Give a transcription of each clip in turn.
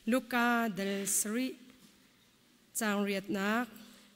Luka dal sarih caang riatnak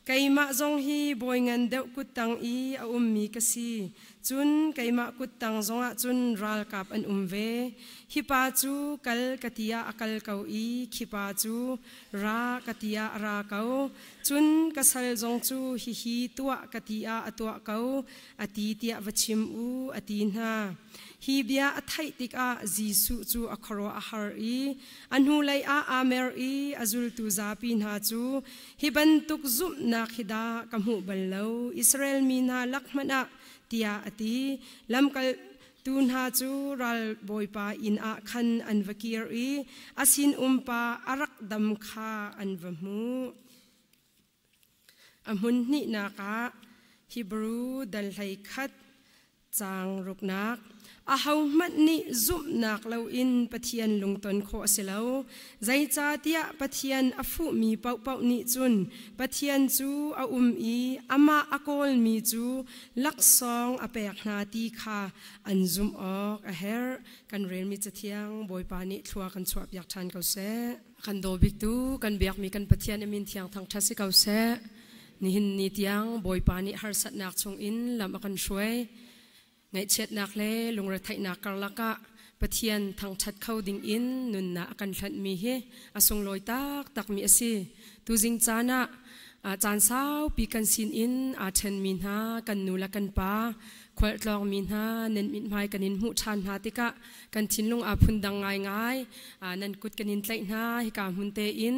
Keimah zong hi bawi ngan deuh kuttang i a ummi ka si. Cun keimah kuttang zongah cun ralkap an um ve. Hi pa cu kal ka ti ah a kal ko i khi pa cu ra ka ti ah a ra ko. Cun ka sal zong cu hihi tuah ka ti ah a tuah ko, a ti tiah va chim u, a ti hna. Hi bia a theih tikah Jesuh cu a khuaruah a har i a hnulei ah aa mer i a zultu zapi hna cu hi bantuk zumhnak hi dah ka hmuh bal lo, Israel mi hna lak hmanh ah, tiah a ti. Lamkaltu hna cu ralbawipa inn ah khan an va kir i a sinumpa a rak dam kha an va hmuh. A hmun hnihnak ah Hebrew dal 11 caang ruknak Ahohmanh nih zumhnak loin Pathian lungton khawh a si lo. Zeicahtiah Pathian a fuhmi paohpaoh nih cun Pathian cu a um i amah a kawlmi cu laksawng a pek hna ti kha an zumh awk a herh. Kan relmi Cathiang Bawipa nih thlua kan chuahpiak ṭhan ko seh. Kan daw biktu kan biakmi kan Pathian a min thiang thangṭhat si ko seh. Nihin ni tiang Bawipa nih harsatnak chungin lam a kan hruai. Ngaihchiatnak le lungretheihnak karlak ah Pathian thangṭhat kho dingin nunnak a kan hlanhmi hi a sunglawi taktakmi a si. Tuzing caan ah caan saupi kan sinin aa ṭhenmi hna kan nu le kan pa, khualtlawngmi hna nan mithmai kan in hmuh ṭhan hna tikah kan thinlung aa phundang ngaingai. Nan kut kan in tlaih hna hika hmun tein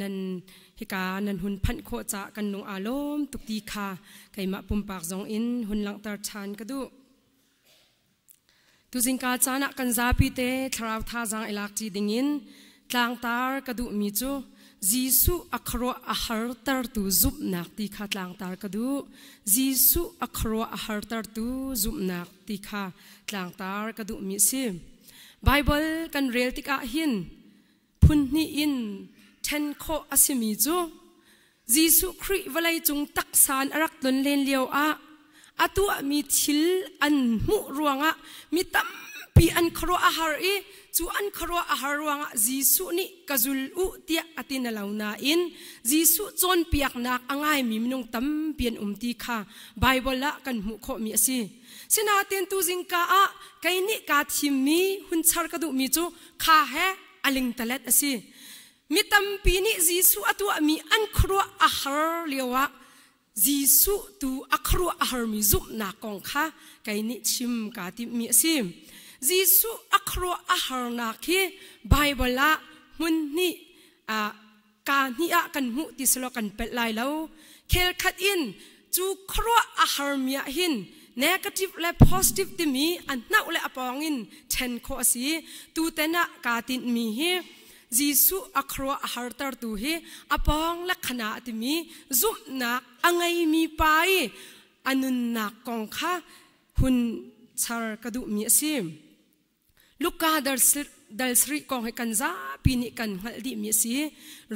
nan hika nan hun phanh khawh caah kan lung aa lawm tuk ti kha keimah pumpak zong in hun langhter ṭhan ka duh. Tuzingka caan ah kan zapi te thlarau thazaang i lak ṭi dingin tlangtar ka duhmi cu Jesuh a khuaruah a hartertu zumhnak ti kha tlangtar ka duh. Jesuh a khuaruah a hartertu zumhnak ti kha tlangtar ka duhmi a si. Baibal kan rel tikah hin phun hnih in ṭhen khawh a simi cu Jesuh Khrih vawleicung taksa in a rak tlun len lio ah a tuahmi thil an hmuh ruangah mi tampi an khuaruah a har i cu an khuaruah a har ruangah Jesuh nih ka zul u tiah a ti na lo nain Jesuh cawnpiaknak a ngaimi minung tampi an um ti kha Baibal ah kan hmuh khawhmi a si. Sinain tuzingka ah kei nih kaa thimmi hun char ka duhmi cu kha he a lingtalet a si. Mi tampi nih Jesuh a tuahmi an khuaruah a har lioah Jesuh tu a khuaruah a harmi zumhnak kong kha kei nih chim kaa timhmi a si. Jesuh a khuaruah a harnak hi Baibal ah hmun hnih kaa hnih ah kan hmuh ti selaw kan pelh lai lo. Khel khat in cu khuaruah a harmi ah hin negative le positive timi a hnauh le a pawng in ṭhen khawh a si. Tuten ah kaa tinhmi hi Jesuh a khuaruah a hartertu hi a pawng le khana a timi zumhnak a ngeimi pa i a nunnak kong kha hun char ka duhmi a si. Luka dal sarih kong hi kan zapi nih kan hngalh dihmi a si.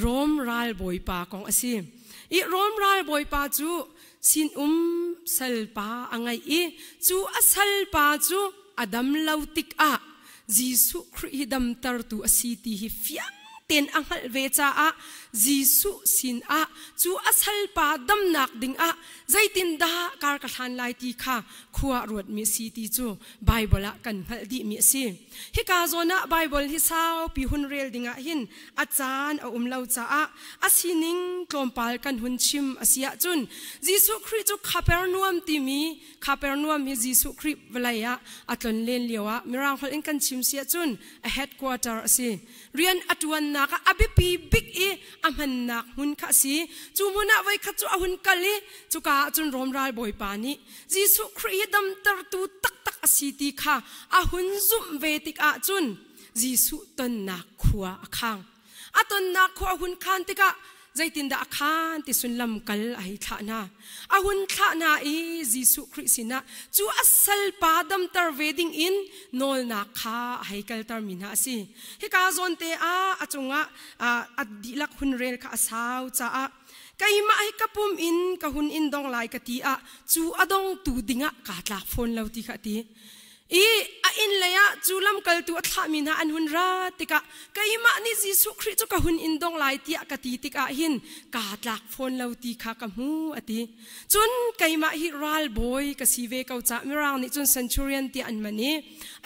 Rom ralbawipa kong a si. I Rom ralbawipa cu sinum salpa a ngeih i cu a salpa cu a dam lo tikah Jesuh Khrih hi damtertu a si ti hi fiang tein a hngalh ve caah Jesuh sinah cu a salpa damnak dingah zeitindah kar ka hlan lai ti kha khua ruatmi a si ti cu Baibal ah kan hngalh dihmi a si. Hika zawn ah Baibal hi saupi hun rel dingah hin a caan a um lo caah a sining tlawmpal kan hun chim a si ahcun Jesuh Khrih cu Kapernaum timi Kapernaum hi Jesuh Khrih vawlei ah a tlon len lio ah Mirang holh in kan chim si ahcun a headquarter a si. Rian a ṭuannak ah a biapi bik i a hmannak hmun kha a si. Cu hmun ah voikhat cu a hun kal i cuka ah cun Rom ralbawipa nih Jesuh Khrih hi damtertu taktak a si ti kha a hun zumh ve tikah cun Jesuh tonnak khua a khang. A tonnak khua a hun khan tikah zeitindah a khan ti sullam kal a hei thlah hna. A hun thlah hna i Jesuh Khrih sinah cu a salpa damter ve ding in nawlnak kha a hei kaltermi hna a si. Hika zawn te ah a cungah a dihlak hun rel kha a sau caah keimah hi ka pum in ka hun in dong lai ka ti ah cu a dongtu dingah kaa tlak fawn lo ti kha a ti. I a inn lei ah cu lamkaltu a thlahmi hna an hun ra tikah keimah nih Jesuh Khrih cu ka hun in dong lai tiah ka ti tikah hin kaa tlak fawn lo ti kha ka hmu a ti. Cun keimah hi ralbawi ka si ve ko cah Mirang nih cun centurion tiah an man i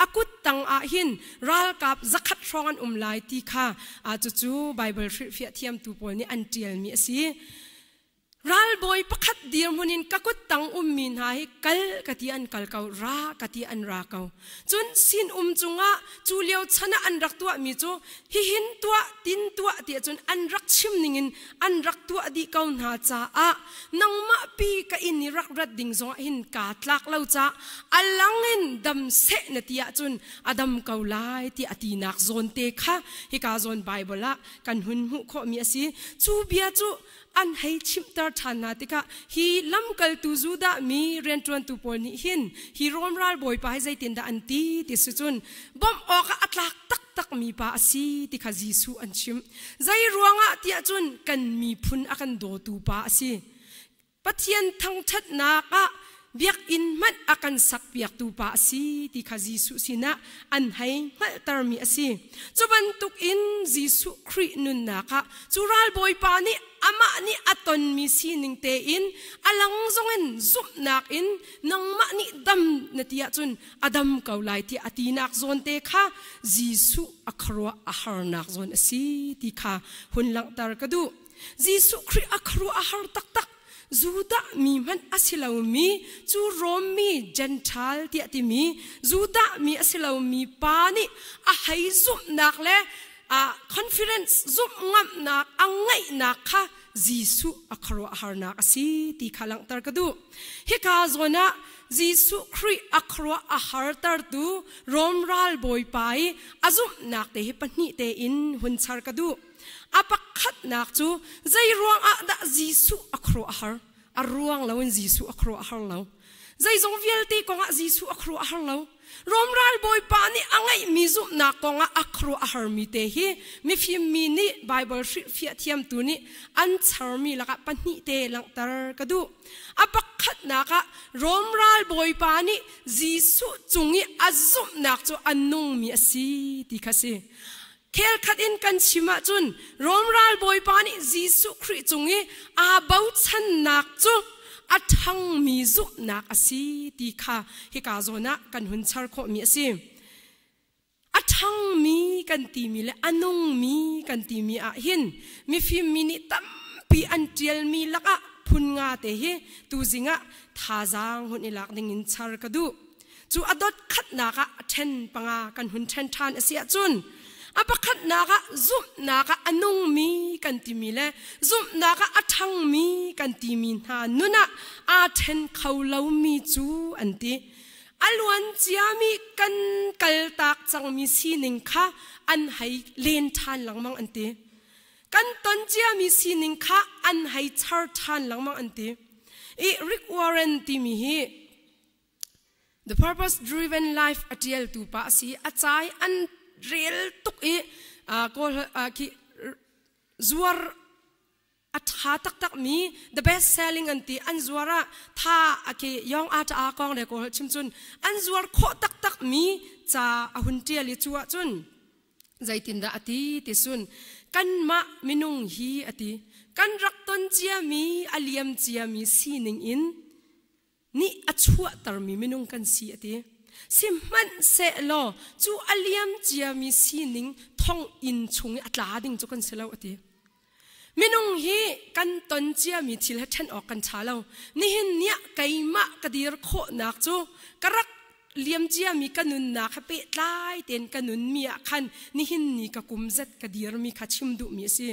a kut tang ah hin ralkap zakhat hrawng an um lai ti kha cucu Baibal hrilhfiah thiamtu pawl nih an ṭialmi a si. Ralbawi pakhat dirhmun in ka kut tang ummi hna hi kal ka ti an kal ko, ra ka ti an ra ko. Cun sinum cungah cu lio chan ah an rak tuahmi cu hihin tuah, tin tuah tiah cun an rak chim ningin an rak tuah dih ko hna caah nangmah pi ka inn i rak rat ding zongah hin kaa tlak lo caah a lang in dam seh na ti ahcun a dam ko lai tiah a tinak zawn te kha hika zawn Baibal ah kan hun hmuh khawhmi a si. Cu bia cu an hei chimhter ṭhan hna tikah hi lamkaltu Judah mi rianṭuantu pawl nih hin hi Rom ralbawipa hi zeitindah an ti ti si cun bawmh awkah a tlak taktakmi pa a si ti kha Jesuh an chimh. Zei ruangah tiah cun kan miphun a kan dawtu pa a si. Pathian thangṭhatnak ah biakinn hmanh a kan sakpiaktu pa a si ti kha Jesuh sinah an hei hngalhtermi a si. Cu bantukin Jesuh Khrih nunnak ah cu ralbawipa nih amah nih a tonmi sining tein a lang zongin zumhnak in nangmah nih dam na ti ahcun a dam ko lai tiah a tinak zawn te kha Jesuh a khuaruah a harnak zawn a si ti kha hun langhter ka duh. Jesuh Khrih a khuaruah a har taktak. Judah mi hmanh a si lomi cu Rom mi Gentile tiah timi Judah mi a si lomi pa nih a hei zumhnak le a confidence zumh ngamnak a ngeihnak kha Jesuh a khuaruahharnak a si ti kha langhter ka duh. Hika zawn ah Jesuh Khrih a khuaruah a hartertu Rom ralbawipa i a zumhnak te hi pahnih tein hun char ka duh. A pakhatnak cu zei ruangah dah Jesuh a khuaruah a har? A ruang loin Jesuh a khuaruah a har lo. Zeizong vialte kongah Jesuh a khuaruah a har lo. Rom ralbawipa nih a ngeihmi zumhnak kongah a khuaruah a harmi te hi mifim mi nih Baibal hrilhfiah thiamtu nih an charmi lakah pahnih te langhter ka duh. A pakhatnak ah Rom ralbawipa nih Jesuh cung i a zumhnak cu a nungmi a si ti kha si. Khelkhat in kan chim ahcun Rom ralbawipa nih Jesuh Khrih cung i aa bochannak cu a ṭhangmi zumhnak a si ti kha hika zawn ah kan hun char khawhmi a si. A ṭhangmi kan timi le a nungmi kan timi ah hin mifim mi nih tampi an ṭialmi lakah phun nga te hi tuzing ah thazaang hun i lak ding in char ka duh. Cu a dot khatnak ah a ṭhen panga kan hun ṭhen ṭhan a si ahcun a pakhatnak ah zumhnak ah a nungmi kan timi le zumhnak ah a ṭhangmi kan timi hna nun ah aa ṭhen kho lomi cu an ti. A luan ciami kan kaltak cangmi sining kha an hei len ṭhan lengmang an ti. Kan ton ciami sining kha an hei char ṭhan lengmang an ti. I Rick Warren timi hi The Purpose Driven Life a ṭialtu pa a si. A ca hi an rel tuk i kawl khi zuar a ṭha taktakmi the best selling an ti an zuar ah tha a khi yong a ṭa kong le kawl chim cun an zuar khawh taktakmi ca a hun ṭial i cu ahcun zeitindah a ti ti sun kanmah minung hi a ti kan rak ton ciami a liam ciami sining in nih a chuahtermi minung kan si a ti. Sihmanhsehlaw cu a liam ciami sining thonginn chung i a tla ding cu kan si lo a ti. Minung hi kan ton ciami thil he ṭhen awk kan ṭha lo. Nihin ni ah keimah ka dir khawhnak cu ka rak liamciami ka nunnak he pehtlai tein ka nunmi ah khan nihin ni ka kum zet ka dirmi kha chim duhmi a si.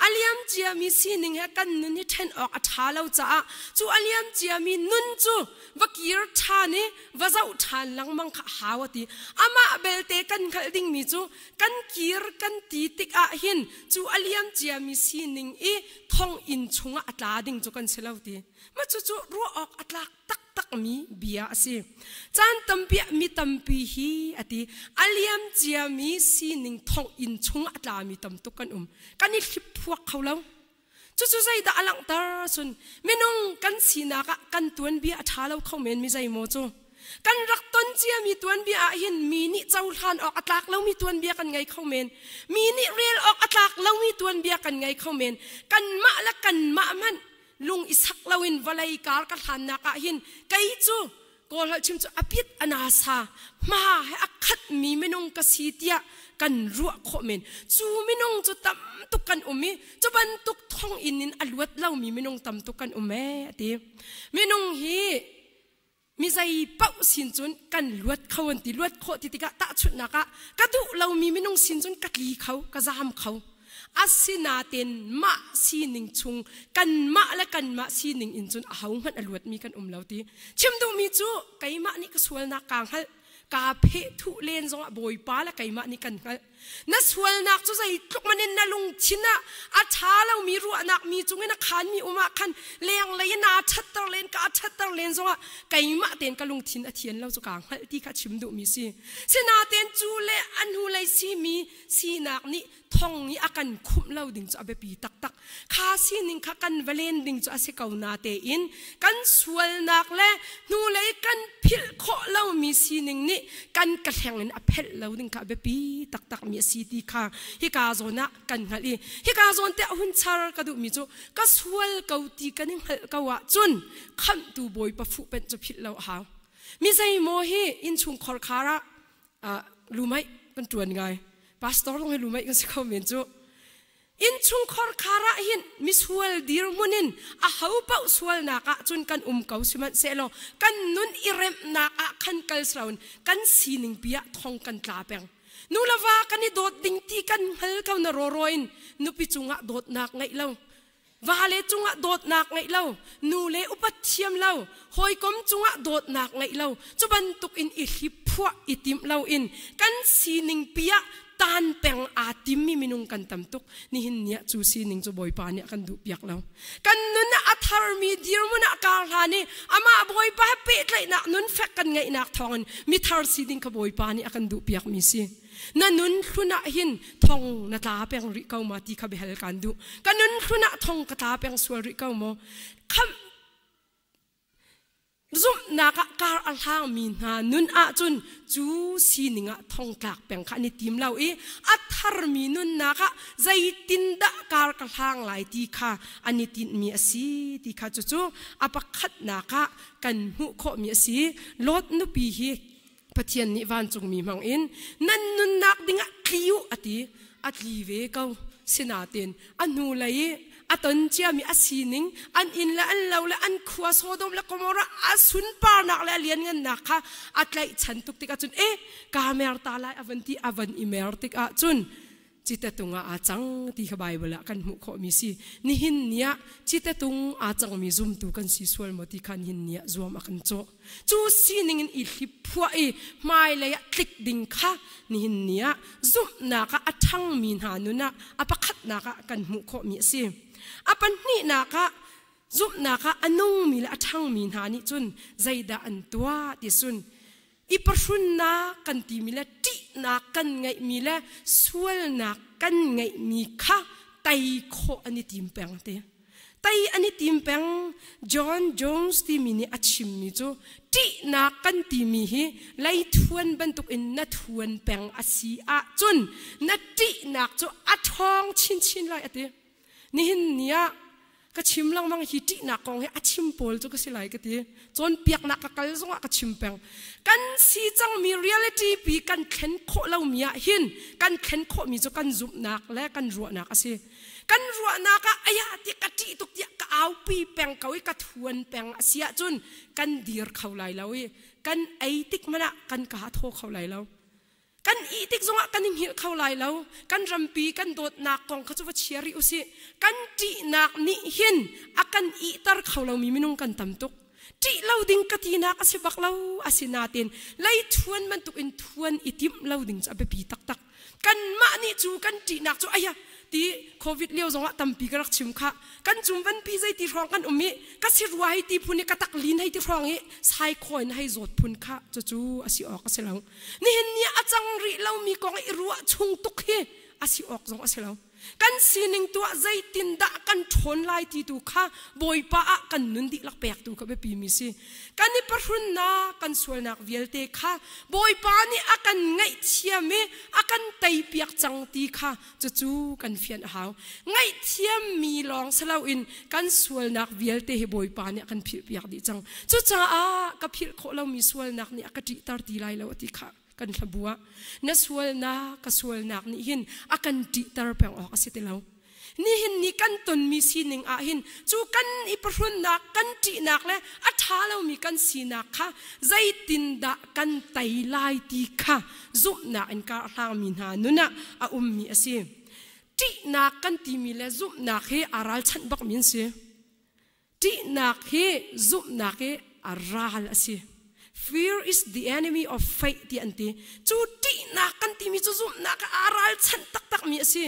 A liamciami sining he kan nun hi ṭhen awk a ṭha lo caah cu a liamciami nun cu va kir ṭhan i va zoh ṭhan lengmang kha a hau a ti. Amah belte kan hngalh dingmi cu kan kir kan ti tikah hin cu a liamciami sining i thonginn chungah a tla ding cu kan si lo ti. Mah cucu ruah awk a tlak taktakmi bia a si. Caan tampi ah mi tampi hi a ti a liam ciami sining thonginn chung a tlami tam tuk kan um. Kan i hliphuak kho lo. Cucu zeidah a langhter cun minung kan sinak ah kan tuanbia a ṭha lo kho men mi zeimaw cu. Kan rak ton ciami tuanbia ah hin mi nih cohlan awk a tlak lomi tuanbia kan ngei kho men. Mi nih rel awk a tlak lomi tuanbia kan ngei kho men. Kanmah le kanmah hmanh lung i sak loin vawlei kar ka hlannak ah hin kei cu Kawl holh chim cu apit anasa hma he a khatmi minung ka si tiah kan ruah khawh men. Cu minung cu tam tuk kan um i cu bantuk thonginn in a luat lomi minung tam tuk kan um ee a ti. Minung hi mi zei paoh sin cun kan luat kho an ti. Luat khawh ti tikah tahchunhnak ah ka duh lomi minung sin cun ka tli kho, ka zaam kho. Asinain mah sining chung kanmah le kanmah sining in cun ahohmanh a luatmi kan um lo ti. Chim duhmi cu keimah nih ka sualnak kaa hngalh. Kaa phehthuh len zongah Bawipa le keimah nih kan hngalh. Na sualnak cu zeitluk man in na lungthin ah a ṭha lomi ruahnak mi cungin a khanmi um ah khan lenglei in naa ṭhatter len ka ṭhatter len zongah keimah tein ka lungthin a thian lo cu kaa hngalh ti kha chim duhmi si. Sinain cu le a hnulei simi sinak nih thong i a kan khumh lo ding cu a biapi taktak. Kha sining kha kan va len ding cu a si ko na tein kan sualnak le hnulei kan philh khawh lomi sining nih kan ka hleng in a phelh lo ding kha a biapi taktakmi a si ti kha hika zawn ah kan hngalh i hika zawn te a hun char ka duhmi cu ka sual ko ti kan i hngalh ko ahcun khamhtu Bawipa fuhpenh cu philh lo a hau. Mi zeimaw hi innchung khorkhar ah lumai kan ṭuan ngai. Pastor zong hi lumai kan si kho men cu. Innchungkhar khar ah hin misual dirhmun in a ho paoh sualnak ah cun kan um ko sihmanhsehlaw kan nun i remhnak ah khan kal siloin kan sining pi ah thong kan tla peng. Nu le va kan i dawt ding ti kan hngal ko na rawraw in nupi cungah dawtnak ngeih lo, vale cungah dawtnak ngeih lo, nu le upat thiam lo, hawikom cungah dawtnak ngeih lo, cu bantuk in i hliphuah i timh lo in kan sining pi ah tan peng aa timmi minung kan tam tuk. Nihin ni ah cu sining cu Bawipa nih a kan duh piak lo. Kan nun ah a tharmi dirhmun ah kar hlan i amah Bawipa he pehtlaihnak nun fek kan ngeihnak thawngin mithar sining kha Bawipa nih a kan duh piakmi si. Na nun hlun ah hin thong na tla peng rih ko ma ti kha biahal kan duh. Ka nun hlun ah thong ka tla peng sual rih ko maw? Khamh Zumhnak ah kar a hlangmi hna nun ahcun cu sining ah thongtlak peng kha an i tim lo i a tharmi nunnak ah zeitindah kar ka hlang lai ti kha an i tinhmi a si ti kha cucu a pakhatnak ah kan hmuh khawhmi a si. Lot nupi hi Pathian nih vancungmi hmangin nan nunnak dingah tli u a ti. A tli ve ko. Sinain a hnulei i a ton ciami a sining, an inn le an lo le an khua Sodom le Gomorrah a sunparnak le a lianngannak kha a tlaihchan tuk tikah cun e kaa mer ta lai a van ti a van i mer tikah cun citetung ah aa cang ti kha Baibal ah kan hmuh khawhmi si. Nihin ni ah citetung aa cangmi zumtu kan si sual maw ti kha nihin ni ah zuam a kan cawh. Cu sining in i hliphuah i hmailei ah tlik ding kha nihin ni ah zumhnak ah a ṭhangmi hna nun ah a pakhatnak ah kan hmuh khawhmi a si. A pahnihnak ah zumhnak ah a nungmi le a ṭhangmi hna nih cun zeidah an tuah ti cun i pahrunnak kan timi le ṭihnak kan ngeihmi le sualnak kan ngeihmi kha tei khawh an i tim peng ti. Tei an i tim peng. John Jones timi nih a chimmi cu ṭihnak kan timi hi leithuan bantukin na thuan peng a si ahcun na ṭihnak cu a ṭhawng chinchin lai a ti. Nihin ni ah ka chim lengmang hi ṭihnak kong hi a chim pawl cu ka si lai ka ti. Cawnpiaknak ka kal zongah ka chim peng. Kan si cangmi reality pi kan thlen khawh lomi ah hin kan thlen khawhmi cu kan zumhnak le kan ruahnak a si. Kan ruahnak ah aya ti ka ṭih tuk tiah ka aupi peng ko i ka thuan peng a si ahcun kan dir kho lai lo i kan ei tik hmanh ah kan ka thaw kho lai lo. Kan ih tik zongah kan i hngilh kho lai lo. Kan rampi kan dawtnak kong kha cu va chia rih usih. Kan ṭihnak nih hin a kan ihter kho lomi minung kan tam tuk. Ṭih lo ding ka tinak a si bak lo. Asinain lei thuan bantuk in thuan i timh lo ding cu a biapi taktak. Kanmah nih cu kan ṭihnak cu aya ti COVID lio zongah tampi ka rak chim kha. Kan cum vanpi zeiti hrawng kan um i ka si rua hei ti phun i ka tak lin hei ti hrawng i saikhaw in hei zawt phun kha cucu a si awk a si lo. Nihin ni a cang rih lomi kong i ruah chung tuk hi A si awk zong a si lo. Kan sining tuah zeitindah kan ṭhawn lai ti tu kha Bawipa ah kan nun dihlak pek tu kha biapi mi si. Kan i pahrunnak, kan sualnak vialte kha Bawipa nih a kan ngaihthiam i a kan teipiak cang ti kha cucu kan fian a hau. Ngaihthiammi lawng si loin kan sualnak vialte hi Bawipa nih a kan philhpiak dih cang. Cucaah ka philh khawh lomi sualnak nih a ka ṭihter ti lai lo a ti kha kan hlabu ah na sualnak ka sualnak nih hin a kan ṭihter peng awk a si ti lo. Nihin ni kan tonmi sining ah hin cu kan i pahrunnak, kan ṭihnak le a ṭha lomi kan sinak kha zeitindah kan tei lai ti kha zumhnak in kar hlangmi hna nun ah a ummi a si. Ṭihnak kan timi le zumhnak hi aa ralchanh bakmi an si. Ṭihnak hi zumhnak i a ral a si. Fear is the enemy of faith ti an ti. Cu ṭihnak kan timi cu zumhnak ah aa ralchanh taktakmi a si.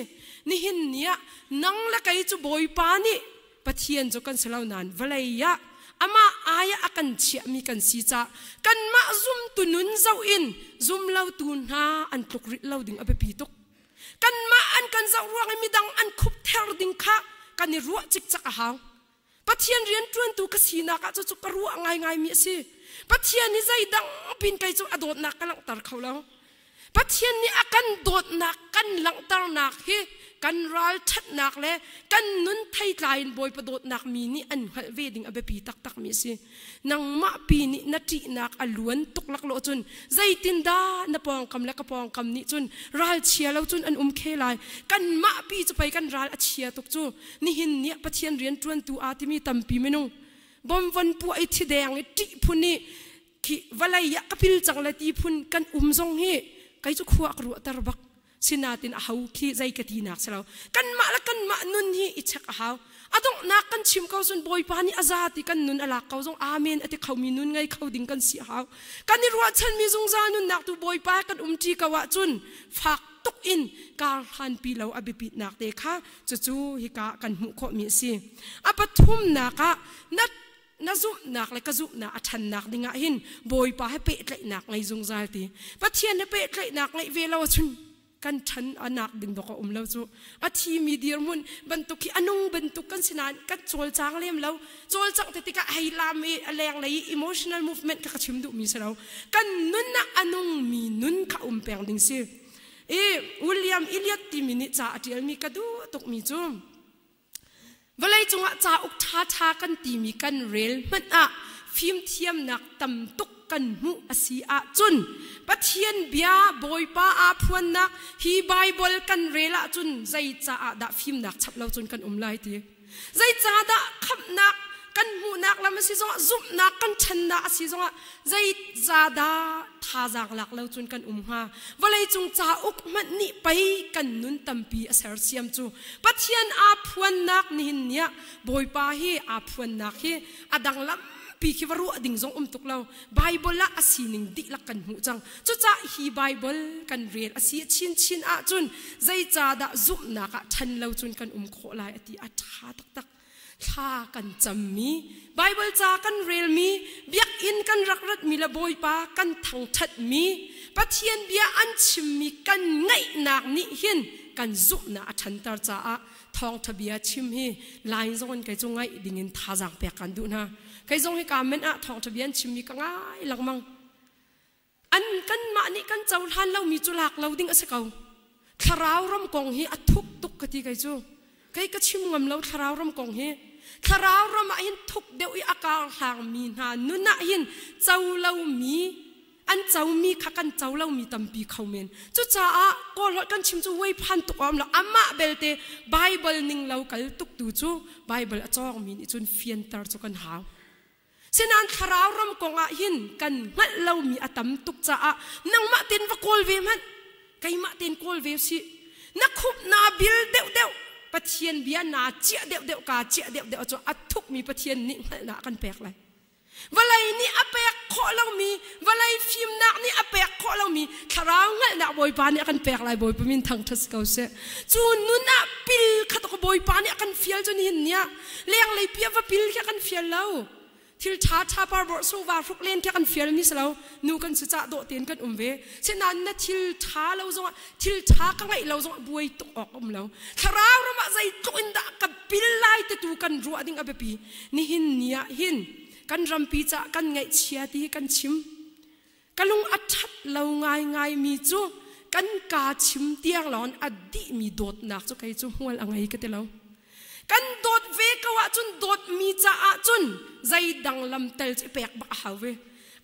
Nihin ni ah nang le kei cu Bawipa nih Pathian cu kan si lo nain vawlei ah amah ai ah a kan chiahmi kan si caah kanmah zumtu nun zoh in zumlotu hna an tluk rih lo ding a biapi tuk. Kanmah an kan zoh ruang i midang an khup ther ding kha kan i ruah cikcek a hau. Pathian rianṭuantu ka sinak ah cucu ka ruah ngaingaimi a si. Pathian hi zeidang pin kei cu a dawtnak ka langhter kho lo. Pathian nih a kan dawtnak kan langhternak hi kan ralṭhatnak le kan nun theitlai in Bawipa dawtnak mi nih an hngalh ve ding a biapi taktakmi a si. Nangmah pi nih na ṭihnak a luan tuk laklawh cun zeitindah na pawngkam le ka pawngkam nih cun ral chia lo cun an um khe lai. Kanmah pi cu pei kan ral a chia tuk cu. Nihin ni ah Pathian rian ṭuantu aa timi tampi minung bomvon puah i thideng i ṭih phun i khi vawlei ah ka pil cang le ti phun kan um zong hi kei cu khua ka ruahter bak. Sinatin a ho khi zei ka tinak si lo. Kanmah le kanmah nun hi i check a hau. A donghnak kan chim ko cun Bawipa nih a za ti kan nun a lak ko zong amen a ti khomi nun ngei kho ding kan si a hau. Kan i ruahchanmi zungzal nunnak tu Bawipa kan umṭi ko ahcun fak tuk in kar hlanpi lo a biapitnak te kha cucu hika kan hmuh khawhmi a si. A pathumnak ah na na zumhnak le ka zumhnak a ṭhannak dingah hin Bawipa he pehtlaihnak ngei zungzal ti. Pathian he pehtlaihnak ngeih ve lo ahcun kan ṭhan anak ding dawk a um lo cu. A thimi dirhmun bantuk hi a nung bantuk kan si nain kan cawlcang lem lo. Cawlcangh te tikah hei lam i a lenglei i emotional movement kha ka chim duhmi si lo. Kan nun ah a nungmi nun kha um peng ding si. I William Eliot timi nih ca a ṭialmi ka duh tukmi cu Vawleicung ah cauk ṭhaṭha kan timi kan rel hmanh ah fimthiamnak tam tuk kan hmuh a si ahcun Pathian bia Bawipa aa phuannak hi Baibal kan rel ahcun zei caah dah fimnak chap lo cun kan um lai ti. Zeicahdah khamhnak kan hmuhnak lam a si zongah zumhnak kan ṭhannak a si zongah zeicahdah thazaang lak lo cun kan um hnga vawleicung cauk hmanh nih pei kan nun tampi a sersiam cu Pathian aa phuannak nihin ni ah Bawipa hi aa phuannak hi a dang lampi khi va ruah ding zong um tuk lo Bible ah a sining dihlak kan hmuh cang cucah hi Bible kan rel a si chinchin ahcun zeicahdah zumhnak ah ṭhan lo cun kan um khawh lai a ti a ṭha taktak thla kan cammi Bible ca kan relmi biakinn kan rak ratmi le Bawipa kan thangṭhatmi Pathian bia an chimmi kan ngaihnak nih hin kan zumhnak a ṭhanter caah thawngṭha bia chim hi line zong in kei cu ngaih dingin thazaang pek kan duh hna kei zong hi ka men ah thawngṭha bia an chimmi ka ngai lengmang An kanmah nih kan cohlan lomi cu lak lo ding a si ko. Thlarau ram kong hi a thuk tuk ka ti kei cu. Kei ka chim ngam lo thlarau ram kong hi. Thlarau ram ah hin thuk deuh i a kar hlangmi hna nun ah hin co lomi an comi kha kan co lomi tampi kho men. Cucaah Kawl holh kan chim cu wei phan tuk a um lo. Amah belte Bible ning lo kal tuk tu cu Bible a cawngmi nih cun fianter cu kan hau. Sinain thlarau ram kong ah hin kan hngalh lomi a tam tuk caah nangmah tein va kawl ve hmanh. Keimah tein kawl ve usih. Na khup naa bil deuhdeuh, Pathian bia naa ciah deuhdeuh, kaa ciah deuhdeuh cu a thukmi Pathian nih hngalhnak a kan pek lai. Vawlei nih a pek khawh lomi, vawlei fimnak nih a pek khawh lomi thlarau hngalhnak Bawipa nih a kan pek lai. Bawipa min thangṭhat si ko seh. Cu nun ah pil kha tuk Bawipa nih a kan fial cu nihin ni ah lenglei pi ah va pil khi a kan fial lo. Thil ṭha ṭha parborh sungva hruk len khi kan fial mi si lo. Nu kan si cah dawh tein kan um ve. Sinain na thil ṭha lo zongah thil ṭha ka ngeih lo zongah buai tuk awk um lo. Thlarau ram ah zeitluk in dah ka pil lai ti tu kan ruah ding a biapi. Nihin ni ah hin kan rampi cah kan ngaihchia ti hi kan chim. Ka lung a ṭhat lo ngaingai mi cu kan kaa chim tiang lawng a dihmi dawtnak cu kei cu hmual a ngei ka ti lo. Kan dawt ve ko ahcun dawtmi caah cun zeidang lam tel cu i pek bak a hau ve.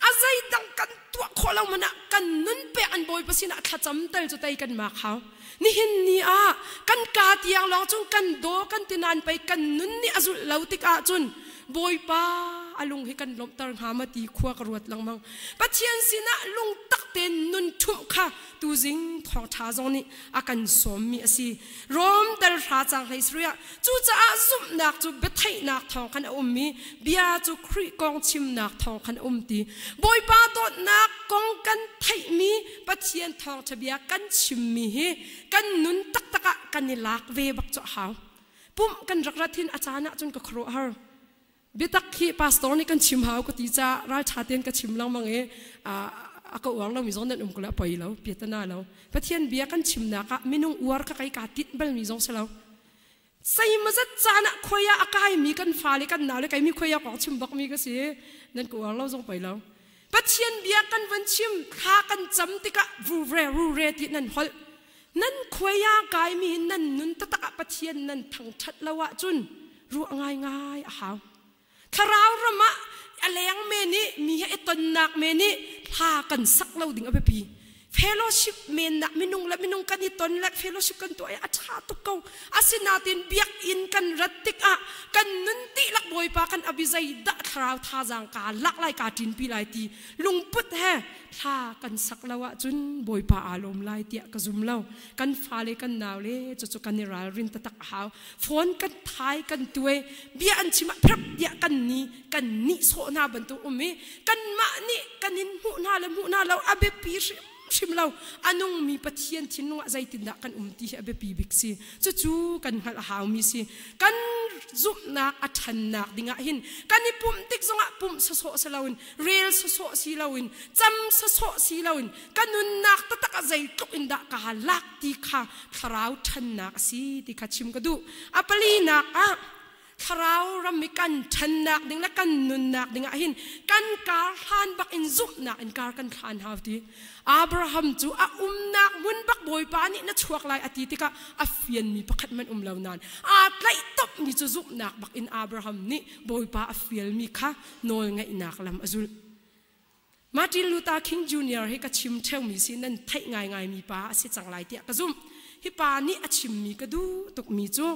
A zeidang kan tuah khawh lo man ah kan nun pek an Bawipa sinah thlacam tel cu tei kan mak hau. Nihin ni ah kan kaa tiang lawng cun kan daw kan ti nain pei kan nun nih a zulh lo tik ahcun Bawipa a lung hi kan lawmhter hnga ma ti khua ka ruat lengmang. Pathian sinah lungtak tein nun ṭhumh kha tuzing thawngṭha zong nih a kan sawmmi a si. Rom dal hra cang hlei sarih ah cucaah zumhnak cu biatheihnak thawng khan a um i bia cu Khrih kong chimnak thawng khan a um ti. Bawipa dawtnak kong kan theihmi Pathian thawngṭha bia kan chimmi hi kan nun taktak ah kan i lak ve bak cu a hau. Pumh kan rak rat hin a caan ah cun ka khuaruahhar. Biatak hi pastor nih kan chim hau ka ti caah ralṭha tein ka chim lengmang i a ka uar lomi zong nan um ko le a poi lo, piatana lo. Pathian bia kan chimnak ah minung uar ka kai kaa tinh balmi zong si lo. Zeimazat caan ah khoi ah a kaimi kan fale kan nau le keimi khoi ah kong chim bakmi ka si. Nan ka uar lo zong poi lo. Pathian bia kan van chim thla kan cam tikah rure rure ti nan holh. Nan khuai ah kaimi nan nun taktak ah Pathian nan thangṭhat lo ahcun ruah ngaingai a hau. Thlarau ram ah a leng men i mi he i tonnak men i hla kan sak lo ding a biapi. Fellowship men nak minung le minung kan i ton le fellowship kan tuah i a ṭha tuk ko. Asinain biakinn kan rat tikah kan nun dihlak Bawipa kan abi zeidah thlarau thazaang kaa lak lai kaa ṭinpi lai ti lungput he thla kan sak lo ahcun Bawipa aa lawm lai tiah ka zum lo. Kan fale kan naule cucu kan i ralrin taktak a hau. Phone kan thai kan tuai bia an chim ah phrap tiah kan ni kan nih sawh hna bantuk um i kanmah nih kan in hmuh hna le hmuh hna lo a biapi hrimhrim lo. A nungmi Pathian thinlung ah zeitindah kan um ti hi a biapi bik si. Cucu kan hngalh a haumi si. Kan zumhnak a ṭhannak dingah hin kan i pumh tik zongah pumh sawsawh si loin rel sawsawh si loin cam sawsawh si loin ka nunnak taktak ah zeitluk in dah kaa lak ti kha thlarau ṭhannak a si ti kha chim ka duh. A palinak ah thlarau ram i kan ṭhannak ding le kan nunnak ding ah hin kan kar hlan bak in zumhnak in kar kan hlan hau ti. Abraham cu a umnak hmun bak Bawipa nih na chuak lai a ti tikah a fianmi pakhat man um lo nain aa tlaih topmi cu zumhnak bak in Abraham nih Bawipa a fialmi kha nawlngaihnak lam a zulh. Martin Luther King Jr. hi ka chim ṭheumi si nan theih ngaingaimi pa a si cang lai tiah ka zumh. Hi pa nih a chimmi ka duh tukmi cu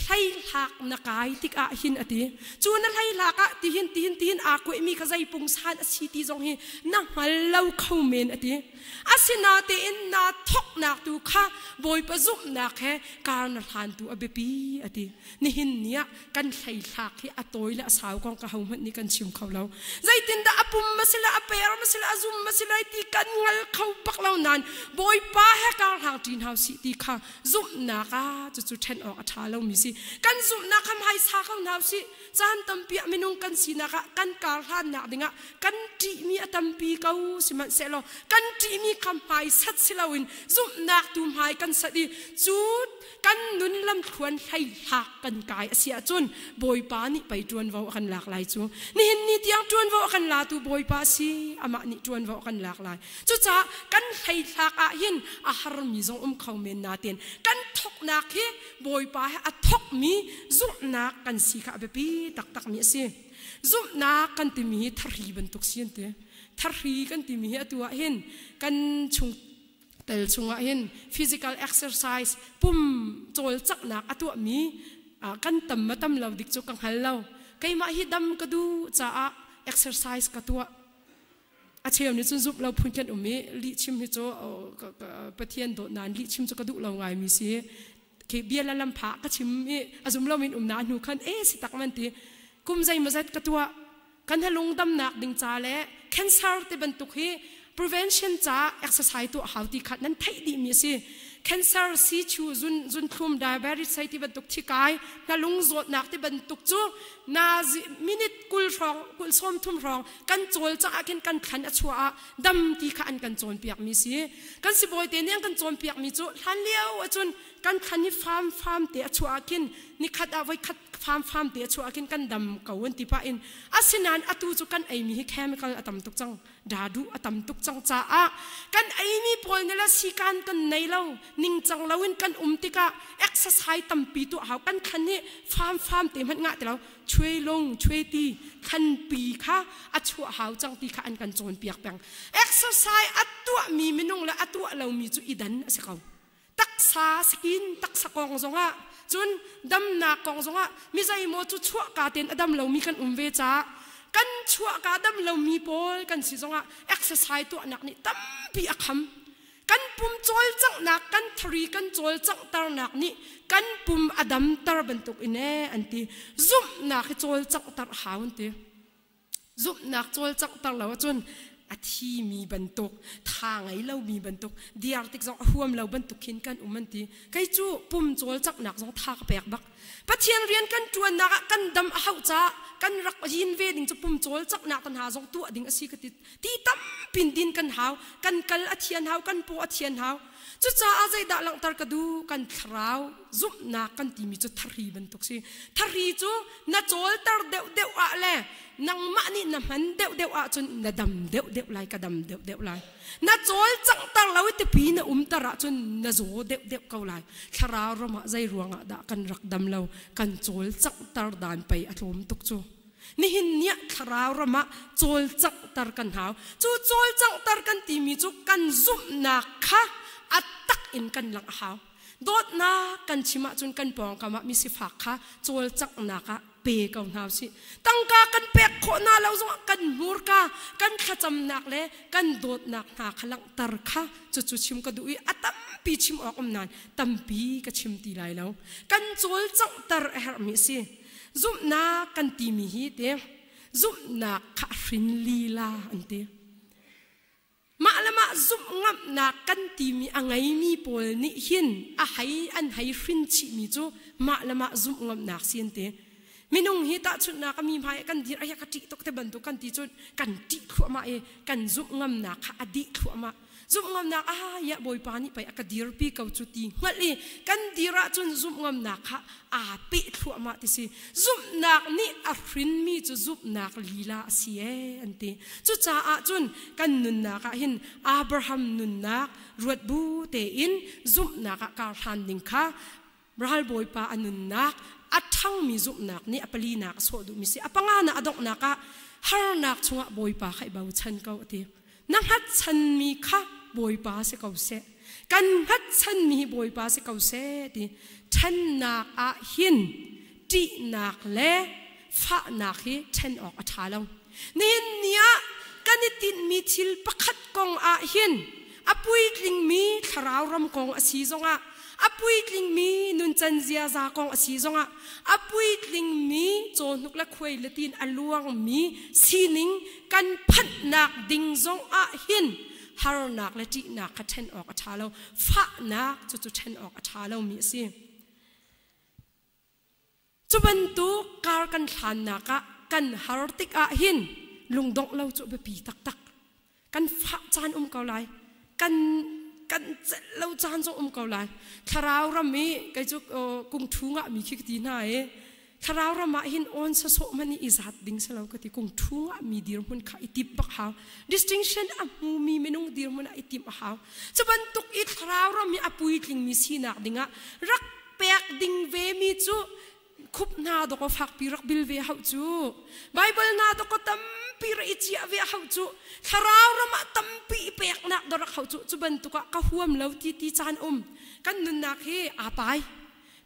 hleihlak na kai tikah hin a ti. Cu na hleihlak ah tihin tihin tihin aa kuaihmi kha zei pungsan a si ti zong hi na hngal lo kho men a ti. Asinatein naa thawknak tu kha Bawipa zumhnak he kar na hlan tu a biapi a ti. Nihin ni ah kan hleihlak hi a tawi le a sau kong ka hohmanh nih kan chim kho lo. Zeitindah a pum ma sila a per ma sila a zum ma sila ti kan ngal kho bak lo nain Bawipa he kar hlang ṭi hna sih ti kha zumhnak ah cucu ṭhen awk a ṭha lomi si. Kan zumhnak kha hmaisa ko hna usih. Caan tampi ah minung kan sinak ah kan kar hlannak dingah kan ṭihmi a tampi ko sihmanhsehlaw kan ṭihmi kha hmaisat si loin zumhnak tu hmai kan sat i cu kan nun lamthluan hleihlak kan kai a si ahcun Bawipa nih pei ṭuanvo a kan lak lai cu. Nihin ni tiang ṭuanvo a kan latu Bawipa a si, amah nih ṭuanvo a kan lak lai. Cucaah kan hleihlak ah hin a harmi zong um kho men nain kan thawknak hi Bawipa he a thawkmi zumhnak kan si kha a biapi taktakmi a si. Zumhnak kan timi hi thahri bantuk si an ti. Thahri kan timi hi atu ah hin kan chung tel chungah hin physical exercise pum cawlcanghnak a tuahmi kan tam ma tam lo dik cu ka hngal lo. Keimah hi dam ka duh caah exercise ka tuah. A cheu nih cun zumh lo phun kan um i lihchim hi cu Pathian dawt nain lihchim cu ka duh lo ngaimi si. Khi bia la lam pha ka chim i a zum loin um na hnu khan e si tak man ti kum zeimawzat ka tuah kan halung damnak ding ca le cancer te bantuk hi prevention ca exercise tuah hau ti kha nan theih dih mi a si. Cancer, sichu, zun, zunthlum, diabetes hei ti bantuk thikai, hnalung zawtnak ti bantuk cu na minute 20 hrawng, 20 sawmthum hrawng kan cawl cang ah khin kan thlan a chuah ah dam ti kha an kan cawnpiak mi si. Kan sibawi te nih an kan cawnpiak mi cu hlan lio ahcun kan thlan hi fam fam te a chuah ah khin nikhat ah voikhat fam fam te a chuah ah khin kan dam ko an ti pah in asinain atu cu kan ei mi hi chemical a tam tuk cang dadu a tam tuk cang caah kan eimi pawl nih le sikan kan nei lo ningcang loin kan um tikah exercise tampi tuah hau kan thlan hi fam fam te hmanh ngah ti lo chuai lung chuai ti thlanpi kha a chuah hau cang ti kha an kan cawnpiak peng exercise a tuahmi minung le a tuah lomi cu i dan a si ko taksa skin taksa kong zongah cun damnak kong zongah mi zeimaw cu chuahka tein a dam lomi kan um ve caah kan chuahka dam lomi pawl kan si zongah exercise tuahnak nih tampi a kham kan pum cawlcanghnak kan thari kan cawlcanghternak nih kan pum a damter bantuk in ee an ti zumhnak hi cawlcanghter a hau an ti Zumhnak cawlcanghter lo ahcun a thimi bantuk, tha ngei lomi bantuk, diar tik zong a huam lo bantuk khin kan um an ti. Kei cu pum cawlcanghnak zong tha ka pek bak. Pathian rian kan ṭuannak ah kan dam a hauh caah kan rak yin ve ding cu pum cawlcanghnak kan ha zong tuah ding a si ka ti. Ti tampin din kan hau, kan kal a thian hau, kan paw a thian hau. Cucaah zeidah langhter ka duh? Kan thlarau zumhnak kan timi cu thari bantuk si. Thari cu na cawlter deuhdeuh ah le nangmah nih na hman deuhdeuh ahcun na dam deuhdeuh lai, ka dam deuhdeuh lai. Na cawlcanghter lo i tipi na umter ahcun na zaw deuhdeuh ko lai. Thlarau ram ah zei ruangah dah kan rak dam lo? Kan cawlcanghter dan pei a tlawm tuk cu. Nihin ni ah thlarau ram ah cawlcanghter kan hau. Cu cawlcanghter kan timi cu kan zumhnak kha a tak in kan langh a hau. Dawtnak kan chim ahcun kan pawngkam ah mi sifak kha cawlcanghnak ah pe ko hna usih. Tangka kan pek khawh hna lo zongah kan hmurka, kan thlacamnak le kan dawtnak hna kha langhter kha cucu chim ka duh i a tampi chim awk um nain tampi ka chim ti lai lo. Kan cawlcanghter a herhmi a si. Zumhnak kan timi hi te zumhnak kha a hrin lila an ti. Mah le mah zumh ngamhnak kan timi a ngeimi pawl nih hin a hei an hei hrin chihmi cu mah le mah zumh ngamhnak si an ti. Minung hi tahchunhnak a mi hmai kan dir ai ka ṭih tuk te bantuk kan ti cun kan ṭih thluahmah i kan zumh ngamnak kha a dih thluahmah. Zumhngamnak ah ya Bawipa nih pei a ka dirpi ko cu ti hngalh i kan dir ahcun zumhngamnak kha aa peh thluahmah ti si. Zumhnak nih a hrinmi cu zumhnak lila a si ee an ti. Cucaah cun kan nunnak ah hin Abraham nunnak ruat bu tein zumhnak ah kar hlan ding kha ralbawipa a nunnak a ṭhangmi zumhnak nih a palinak a sawh duhmi si. A panganak a donghnak ah harnak chungah Bawipa kha i bochan ko a ti. Na hngatchanmi kha Bawipa si ko seh. Kan hngatchanmi hi Bawipa si ko seh ti. Ṭhennak ah hin ṭihnak le fahnak hi ṭhen awk a ṭha lo. Nihin ni ah kan i tinhmi thil pakhat kong ah hin a puitlingmi thlarau ram kong a si zongah a puitlingmi nuncan ziaza kong a si zongah a puitlingmi cawhnuk le khuai le tin a luangmi sining kan phanhnak ding zong ah hin harnak le ṭihnak kha ṭhen awk a ṭha lo fahnak cucu ṭhen awk a ṭha lomi a si. Cu bantuk kar kan hlannak ah kan har tikah hin lungdongh lo cu biapi taktak. Kan fah caan um ko lai. Kan kan celh lo caan zong um ko lai. Thlarau ram i kei cu kung thu ngah mi khi ka ti hna i thlarau ram ah hin on sawsawh hmanh i zat ding si lo ka ti kung thu ngah mi dirhmun kha i tip bak hau. Distinction a hmu mi minung dirhmun ah i timh a hau. Cu bantuk i thlarau ram i a puitling mi sinak dingah rak pek ding ve mi cu khup hna dawkaw fakpi rak bil ve hauh cu Bible hna dawkaw tampi rak i ciah ve hauh cu thlarau ram ah tampi i peknak dawh rak hauh cu cu bantuk ah ka huam lo ti ti caan um kan nunnak hi aa pai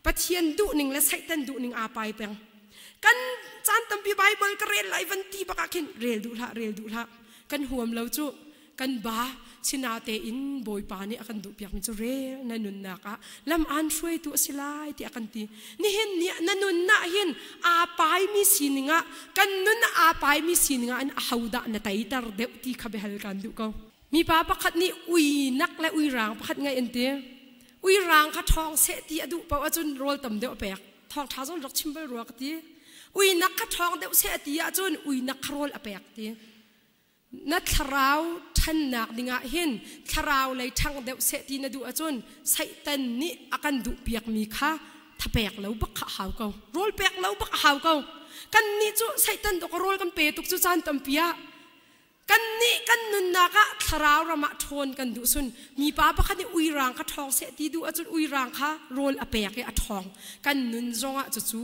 Pathian duhning le Satan duhning aa pai peng kan caan tampi Bible ka rel lai van ti bak ah khin rel duh hlah rel duh hlah kan huam lo cu kan ba sinatein Bawipa nih a kan duhpiakmi cu rel na nunnak ah lam aan hruaitu a si lai tiah kan ti. Nihin ni ah na nunnak hin aa paimi sining ah kan nun aa paimi sining ah in ahodah na teiter deuh ti kha biahal kan duh ko. Mipa pakhat nih ui nak le ui rang pakhat ngeih an ti. Ui rang kha ṭhawng seh ti a duh paoh ahcun rawl tam deuh a pek. Thawngṭha zong rak chim bal rua ka ti. Ui nak kha ṭhawng deuh seh a ti ahcun ui nak kha rawl a pek ti. Na thlarau ṭhannak dingah hin thlarau lei ṭhang deuh seh ti na duh ahcun Satan nih a kan duh piakmi kha thapek lo bak kha a hau ko. Rawl pek lo bak a hau ko. Kan nih cu Satan dawk rawl kan pe tuk cu caan tampi ah Kannih kan nunnak ah thlarau ram ah ṭhawn kan duh sun mipa pakhat nih uirang kha ṭhawng seh ti duh ahcun uirang kha rawl a pek i a ṭhawng. Kan nun zongah cucu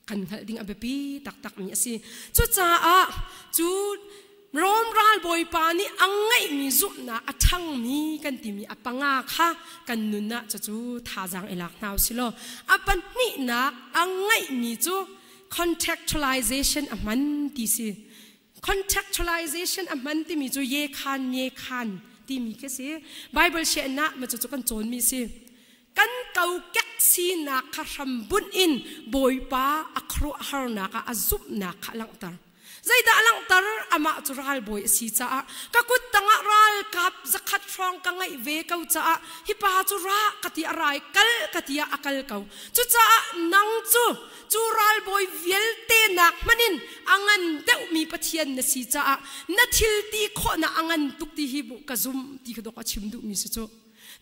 kan hngalh ding a biapi taktakmi a si. Cucaah cu Rom ralbawipa nih a ngeihmi zumhnak a ṭhangmi kan timi a panga kha kan nun ah cucu thazaang i lak hna u si law a pahnihnak a ngeihmi cu contextualization a hman ti si. Contextualization a hman timi cu ye khan ye khan timi khi si. Bible sianah ma cu cu kan cawnmi si. Kan kokek sinak kha hram bunh in Bawipa a khuaruahharnak ah a zumhnak kha a langhter. Zeidah a langhter? Amah cu ralbawi a si caah ka kut tangah ralkap zakhat hrawng ka ngeih ve ko caah hi pa cu ra ka ti a rai kal ka ti ah a kal ko. Cucaah nang cu Cu ralbawi vialte nak hmanh in a ngan deuhmi Pathian na si caah na thil ti khawhnak a ngan tuk ti hi bu ka zum ti kha dok a chim duhmi si cu.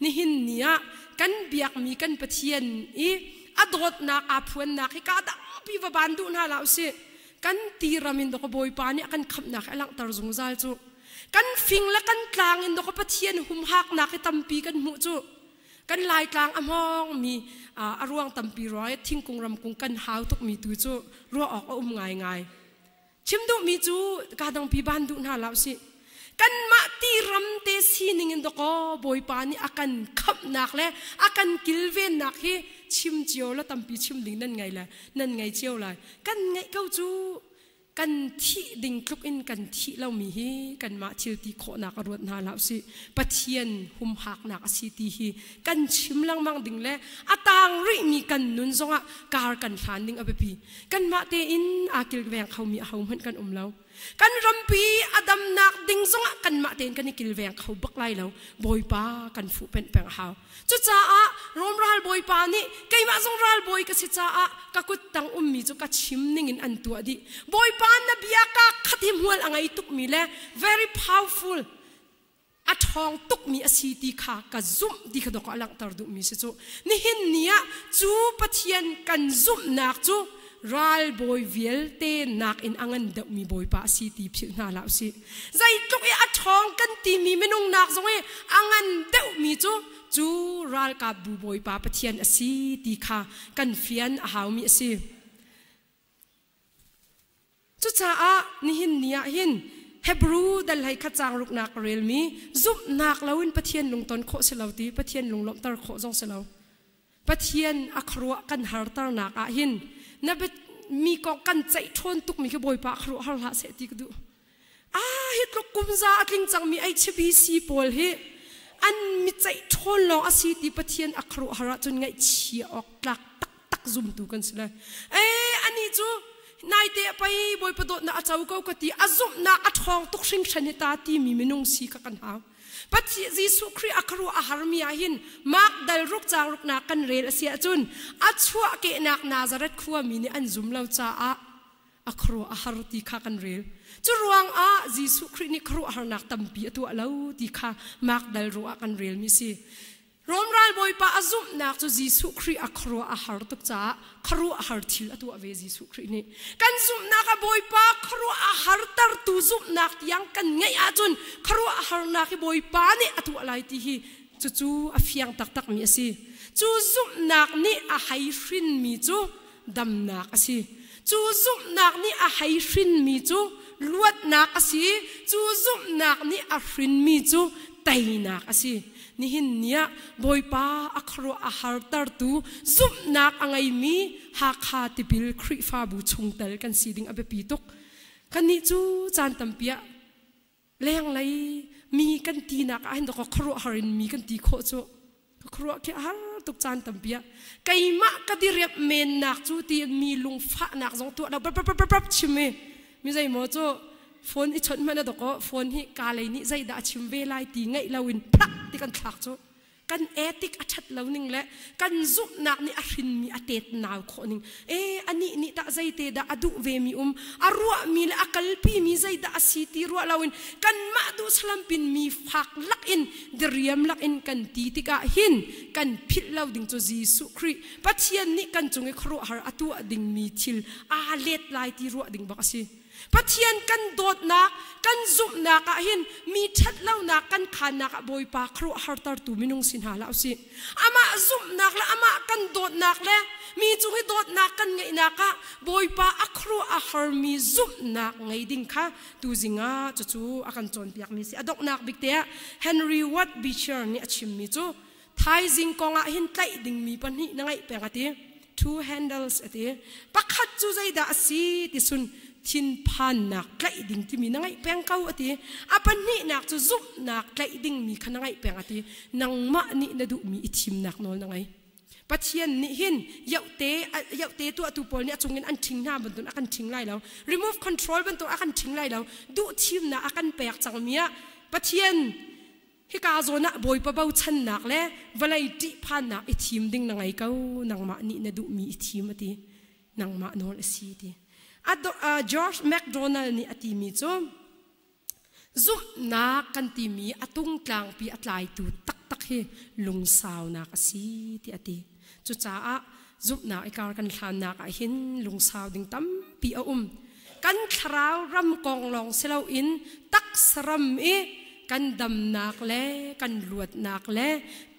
Nihin ni ah kan biakmi kan Pathian i a dawtnak aa phuannak hi ka dangpi va ban duh hna hlah usih. Kan ti ram in dok Bawipa nih a kan khamhnak hi a langhter zungzal cu. Kan fing le kan tlang in dok Pathian humhaknak hi tampi kan hmuh cu. Kan Laitlang a hmawngmi a ruang tampi ruang i thingkung ramkung kan hau tukmi tu cu ruah awk a um ngaingai. Chim duhmi cu ka dangpi ban duh hna hlah usih. Kanmah ti ram te sining in dawkaw Bawipa nih a kan khamhnak le a kan kilvennak hi chim cio la tampi chim ding nan ngei le nan ngei cio lai. Kan ngeih ko cu kan thih ding tluk in kan thih lomi hi kanmah thil ti khawhnak a ruat hna hlah usih. Pathian humhaknak a si ti hi kan chim lengmang ding le a tang rihmi kan nun zongah kar kan hlan ding a biapi. Kanmah tein aa kilveng khomi ahohmanh kan um lo. Kan rampi a damnak ding zongah kanmah tein kan i kilveng kho bak lai lo. Bawipa kan fuhpenh peng a hau. Cucaah Rom ralbawipa nih keimah zong ralbawi ka si caah ka kut tang ummi cu ka chim ningin an tuah dih. Bawipa na bia ka khat hi hmual a ngei tukmi le very powerful a ṭhawng tukmi a si ti kha ka zumh ti kha dawk a langhter duhmi si cu. Nihin ni ah cu Pathian kan zumhnak cu ralbawi vialte nakin a ngan deuhmi Bawipa a si ti philh hna hlah usih. Zeitluk i a ṭhawng kan timi minung nak zong i a ngan deuhmi cu cu ralkapbu Bawipa Pathian a si ti kha kan fian a haumi a si. Cucaah nihin ni ah hin Hebrew dal hlei khat caang ruknak ka relmi zumhnak loin Pathian lungton khawh si lo ti Pathian lunglawmhter khawh zong si lo. Pathian a khuaruah kan harternak ah hin na mi kong kan ceih ṭhawn tukmi khi Bawipa khuaruah har hlah seh ti ka duh. Ah hi tluk kum za a tling cangmi HBC pawl hi an mi ceih ṭhawn lawng a si ti Pathian a khuaruah har ahcun ngaihchia awk tlak taktak zumtu kan si lai. Ee anih cu naite a pei Bawipa dawtnak a co ko ka ti a zumhnak a ṭhawng tuk hringhran hi ta timi minung si kha kan hau. Pathian Jesuh Khrih a khuaruah a harmi ah hin Mark dal ruk caang ruknak kan rel a si ahcun a chuahkehnak Nazareth khuami nih an zum lo caah a khuaruah a har ti kha kan rel. Cu ruangah Jesuh Khrih nih khuaruahharnak tampi a tuah lo ti kha Mark dal ruah ah kan relmi a si. Rom ralbawipa a zumhnak cu Jesuh Khrih a khuaruah a har tuk caah khuaruah har thil a tuah ve Jesuh Khrih nih. Kan zumhnak a Bawipa khuaruah a hartertu zumhnak tiang kan ngeih ahcun khuaruah harnak hi Bawipa nih a tuah lai ti hi cucu a fiang taktakmi a si. Cu zumhnak nih a hei hrinmi cu damnak a si. Cu zumhnak nih a hei hrinmi cu luatnak a si. Cu zumhnak nih a hrinmi cu teinak a si. Nihin ni ah Bawipa a khuaruah a hartertu zumhnak a ngeimi Hakha tipil Khrihfabu chungtel kan si ding a biapi tuk. Kannih cu caan tampi ah lenglei mi kan tinak ah hin dawkaw khuaruahhar in mi kan ti khawh cu ka khuaruah khi a har tuk caan tampi ah keimah ka diriap mennak cu ti mi lungfahnak zong tuah lo prap chim i mi zeimaw cu phone i chawnh hmanh a dawkaw phone hi ka lei nih zeidah a chim ve lai ti ngaih loin phak ti kan thlak cu. Kan ethic a ṭhat lo ning le kan zumhnak nih a hrinmi a tet nau khawh ning. E anih nih tah zeite dah a duh ve mi um, a ruahmi le a kalpi mi zeidah a si ti ruah loin kanmah duh salampin mi fak lak in diriam lak in kan ti tikah hin kan philh lo ding cu Jesuh Khrih Pathian nih kan cung i khuaruahhar a tuah dingmi thil aa let lai ti ruah ding bak a si. Pathian kan dawtnak, kan zumhnak ah hin mi ṭhatlonak kan khannak ah Bawipa khuaruahhartertu minung si hna hlah usih. Amah zumhnak le amah kan dawtnak le mi cung i dawtnak kan ngeihnak ah Bawipa a khuaruah a harmi zumhnak ngei ding kha tuzing ah cucu a kan cawnpiakmi si. A donghnak bik te ah Henry Ward Beecher nih a chimmi cu thaizing kong ah hin tlaih dingmi pahnih na ngeih peng a ti. Two handles a ti. Pakhat cu zeidah a si ti sun thinphannak tlaih ding timi na ngeih peng ko a ti. A pahnihnak cu zumhnak tlaih dingmi kha na ngeih peng a ti. Nangmah nih na duhmi i thimnak nawl na ngei. Pathian nih hin yohte yohte tuahtu pawl nih a cungin an ṭhing hna bantuk a kan ṭhing lai lo. Remove control bantuk a kan ṭhing lai lo. Duh thimnak a kan pek cangmi ah Pathian Hika zawn ah Bawipa bochannak le vawlei ṭihphannak i thim ding na ngei ko. Nangmah nih na duhmi i thim a ti. Nangmah nawl a si ti. George MacDonald nih a timi cu zumhnak kan timi a tungtlangpi a tlaitu taktak hi lungsaunak a si ti a ti. Cucaah zumhnak i kar kan hlannak ah hin lungsau ding tampi a um. Kan thlarau ram kong lawng si loin taksa ram i kan damnak le kan luatnak le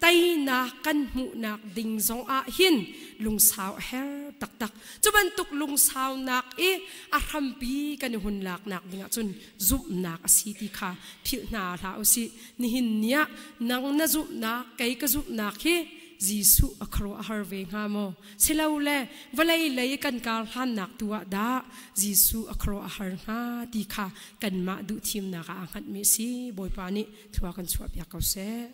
teinak kan hmuhnak ding zong ah hin lungsau a her taktak. Cu bantuk lungsaunak i a hrampi kan i hun laknak ding ahcun zumhnak a si ti kha philh hna hlah usih. Nihin ni ah nang na zumhnak, kei ka zumhnak hi Jesuh a khuaruahhar ve hnga maw? Silole vawlei lei kan kar hlannak tu ah dah Jesuh a khuaruahhar hnga ti kha kanmah duhthimnak ah aa hngatmi a si. Bawipa nih thlua kan chuahpiak ko seh.